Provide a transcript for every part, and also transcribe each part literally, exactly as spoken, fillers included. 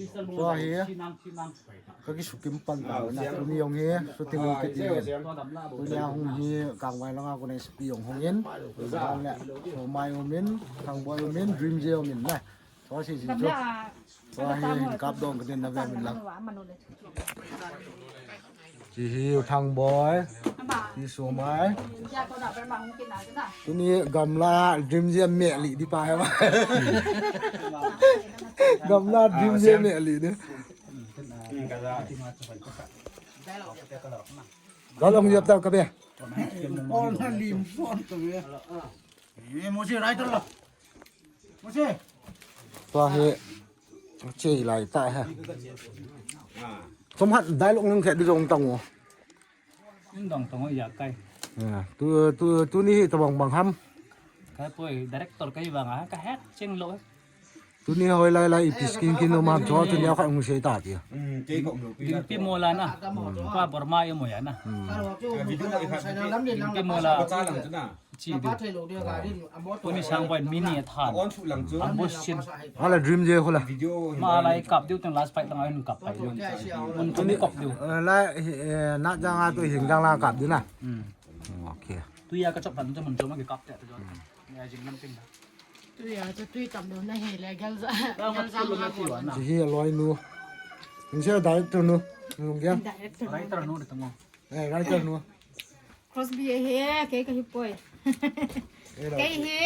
Tua hi, kakisukim pan ta na, tuni jong hi, shooting jong kiti. Tuni a hung hi, kangvai langa kona S P jong hung in, dan le, Somai um in, Thangboi um in, Dream J um in na. Tua si si chu. Tua hi, hin kap dong ka din na ve min lang. Chi hi u Thangboi, chi Somai. Tuni gamla Dream J meh li di pa he ma. Gamla Dream J meh li di. Gal ong yap tau ka be. Ol na lim son ka be. Eh, mo si rai to lo. Mo si. Tua hi, chei lai ta ha. Chom hat dialogue nung khe di jong tang o. Ning dong tong o ya kai. Ya, tu, tu, tuni hi tabang bang ham. Kai poi director kai bang a, ka het ching lo. Tuni hoi lai lai ipi skin kin ma cho tuni a kha ngu sei ta ti. Dingpi mola na. Kwa Burma e mo ya na. Dingpi mola. Chi du. Kuni sang boy mini than. Ambo sin. Hala Dream J hola. Ma lai kap diu teng last fight tang ain kap pai diu. Mun tuni kop diu. Eh, la, eh, na jang a tu hing jang la kap diu na. Hmm. Okay. Tu ya ka chop pan tu mun chop ma ke kap te tu jo. Ya jing lam ting. Tu ya chu tui tam lo na he le gal za. Gal za ma ko. Chi hi aloi nu. Hing se director nu. Nung ya. Director. Director nu de tamo. Eh, writer nu. Crosby he, kei ka hi poi. Kei hi,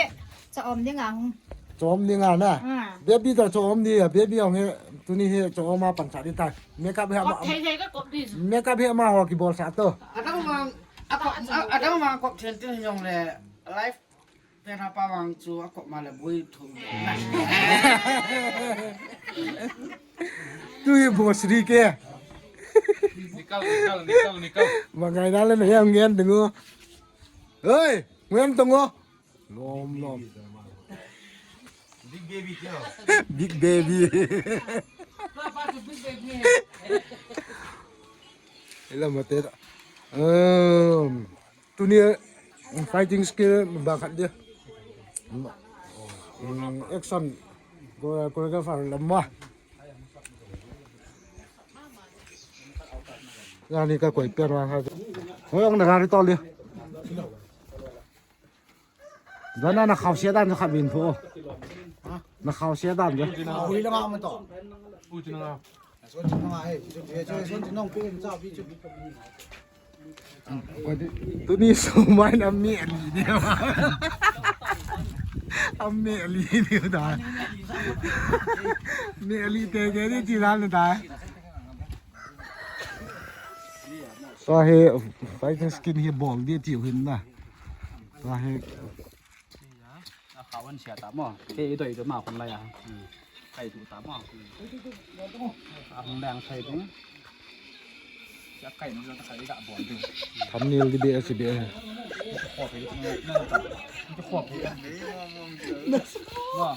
cha om ding a hung. Cha om ding a na. Ah. Baby ta cha om di, baby ong he, tuni he cha om a pan cha di ta. Makeup he ma. Kop thei thei ka kop di. Makeup he ma ho ki bol sa to. Adang mang, ako, adang mang kop thei thei jong le life. Pen hapa vang chu a kop ma le bui thu. Tu hi boss ri ke. Nikal, nikal, nikal, nikal. Mangai na le na yang ngen ding o. Oi, ngen ding o. Lom, lom. Big baby kya? Big baby. Ila mate. Um, Tuni, mm, fighting skill ba khat dia. Mm, action, ko, choreographer lam ma. Ani ka koi per wa ha. Hoi ong na gari tol dia. Dana na khau sia dan khat bin phu. Na khau sia dan dia. Ui la ma ma to. Ui la ma. Tuni Somai na mi ali ni. Am mi ali ni da. Mi ali te te ni ti dan da. Tua hi fighting skin hi bol di ti hin na. Tua hi A khawan sia ta mo. Ke i doi doi ma khun lai a. Kai tu ta mo. A hung dang kai tu. Ya kai no ta kai da bon tu. Thumbnail di be si be. Ko pe. Ko pe. Mo.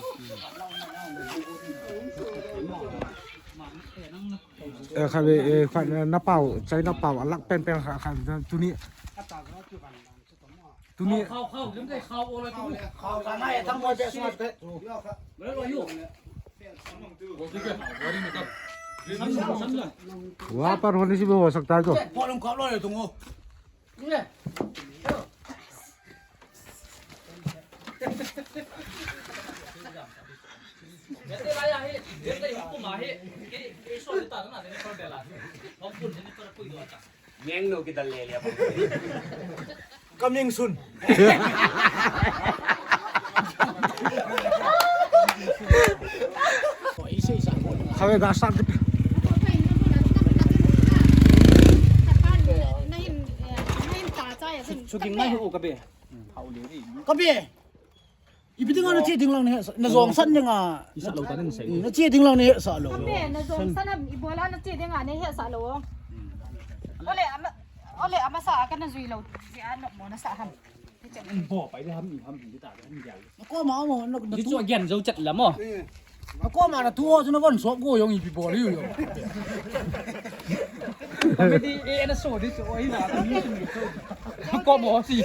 Eh, kha be, eh, kha na pau, chai na pau, alak pen pen kha, kha, tuni. Tuni. Khau, khau, khau, lim dei khau o lai tu. Khau ta nai thang moi pe sma pe. Lo lo yu. Sam, sam, sam, sam. Wa par hone si bo ho sakta to. Pol khau lo le tu ngo. Ye. Ye te la ya he, ye te hu kuma he. Ke, ke so ta na ne ko de la. Hom kun ne ko ko do ta. Meng no kita le le. Coming soon. Khawe ga sa. Shooting mai ho ka be. Ka be. Ipi dinga na che ding lang ni he sa, na jong san dinga. Isa lo ta ning sei. Na che ding lang ni he sa lo. Kame, na jong san ham, ibola na che dinga ni he sa lo. Ole ama, ole ama sa ka na jui lo. Ji a no mo na sa ham. Bo pai de ham ni ham ni ta ham ya. Na ko ma mo na, na tu. Ji chu again jo chat la mo. Ako ma na tu o chu na von so ko jong ipi bol u jong. Comedy e na so di so i na ni so. Ko mo si.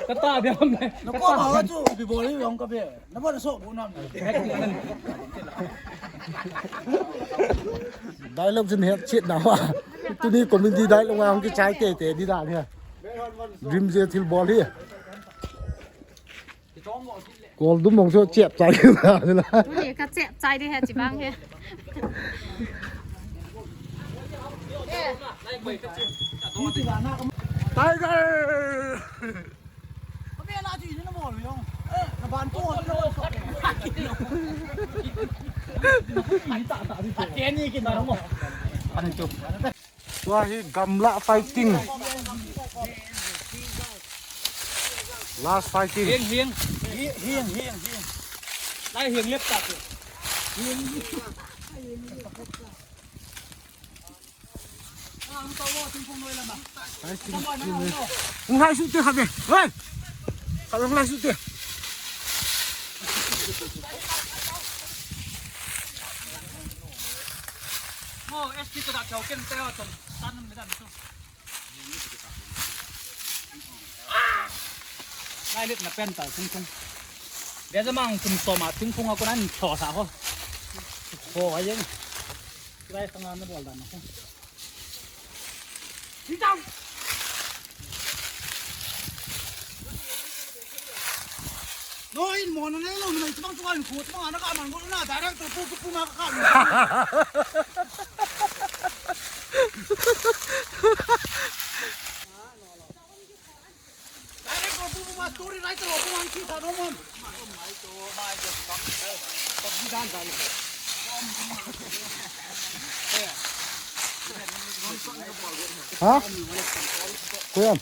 Ka ta de ham ne. Na ko ma chu ipi bol u jong ka be. Na von so ko nam. Dialogue jin het chet na wa. Tuni comedy dialogue ang kichai te te di dan he. Dream je thil bol he. Kol dum mong so chep chai na la. Tuni ka chep chai di he chi bang he. Tiger. Tua hi gamla fighting. Last fighting. Hieng, hieng. Hieng, hieng, hieng. Lai hieng lep ta tu. Ngai su te khabe. Hei. Khabe ngai su te. Mo S P to da chau ken te o tong. Tan me dan tu. Lai lep na pen ta sung sung. Dia jamang tum soma sung sung a ko nan tho sa ho. Ho a jeng. Lai khang an bol dan ho. No in mo na lo na tumang tumang ko tumang na ka man ko na director pu pu ma ka. Ha? Kuyan.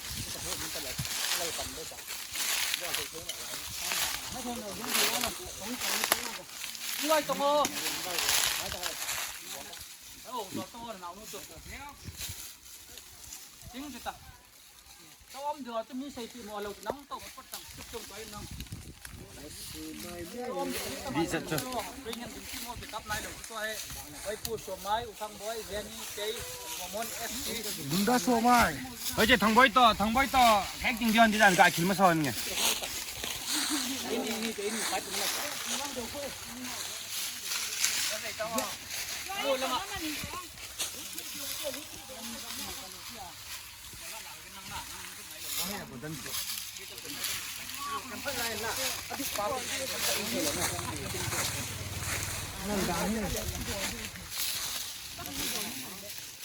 Bunda Somai. Hoi je, Thangboi to, Thangboi to, acting dion didan ka khil ma son nge.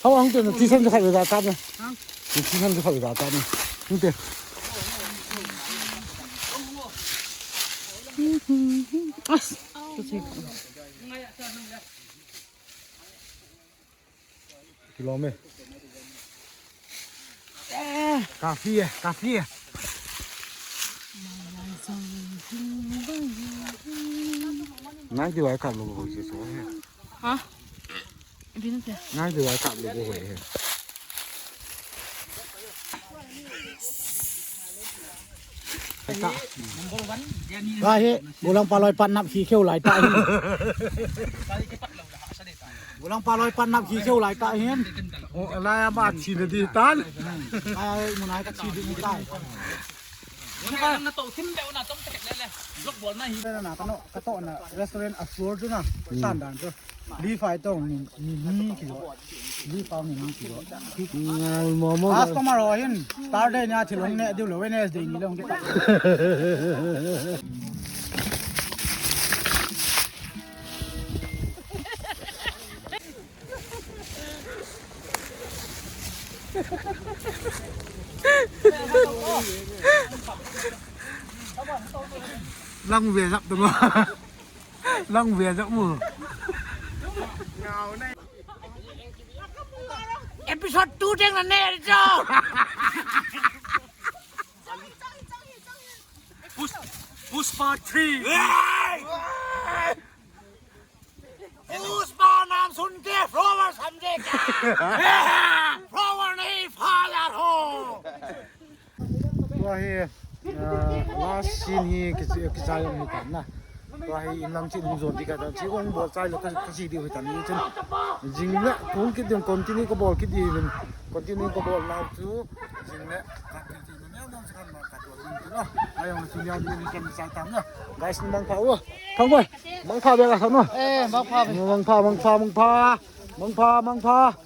Hao ang te na tisan de khai da ta ne. Tisan de khai da ta ne. Ang te. As. Kilom e. Kafi e, kafi e. Nai di wai kap lo ko je so he. Ha? Ibi na te. Nai di wai kap lo ko he. Ka he, bulang paloi pan nap hi kheu lai ta hi. Bulang paloi pan nap hi kheu lai ta hin. O, lai ama chi na di tan. Ai, ai, munai ka chi di ni tai. Na to thim be na tom tek le le. Vlog bol na hi. Na ka no, ka to na restaurant a floor chu na. San dan chu. Li fai tong ni, ni, ni ki lo. Li fai ni, ni ki lo. Ngal mo mo. Customer ho hin, Saturday nia thil hung ne diu lo, Wednesday ni lo hung ke. Lang ve jap tamo. Lang ve jap mo. Episode two ding na ne cho. Push, Pushpa three. Pushpa नाम सुन के follower समझे क्या? Follower नहीं, father हो। Tua hi, ah, last scene hi kichi-, kichai jong hi tan na. Tua hi inlam chin hung jon di ka tan chi hung bol chai lo ka, ka chi di hi tan ni chun. Jing le kung kit ding continue ka bol kit di hin. Continue ka bol nau chu jing le ka ti ti ni ne dong sa kan ma ka tua ding ti lo. Ai jong chu nia di kan chai tam na. Guys, mangpha o. Thangboi. Mangpha be ka sa no. Eh, mangpha be. Mangpha, mangpha, mangpha. Mangpha, mangpha.